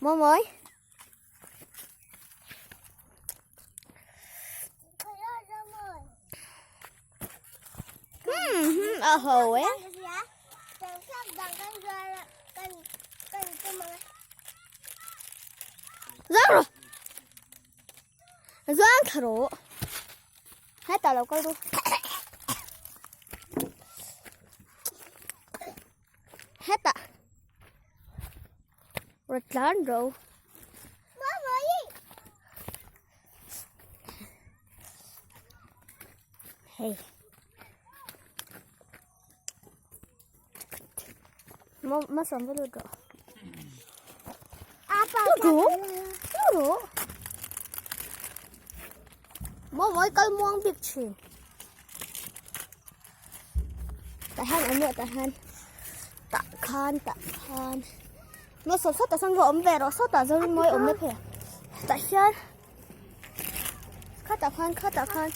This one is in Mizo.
Mawi. Hmm, a ho e. Zang rawh. Zang thla rawh. Hetah lo kal ru. Hetah. Rawh tlan ro. Hei. Ma ma sam va lut rawh. Lut rawh. Lut rawh. Maw mawi kal muang bik thin. Tah hian awm rawh tah hian. Tah khan tah khan. Maw saw sawtah sawn va awm ve rawh sawtah zawng mawi awm na phei a. Tah hian khatah khan khatah khan.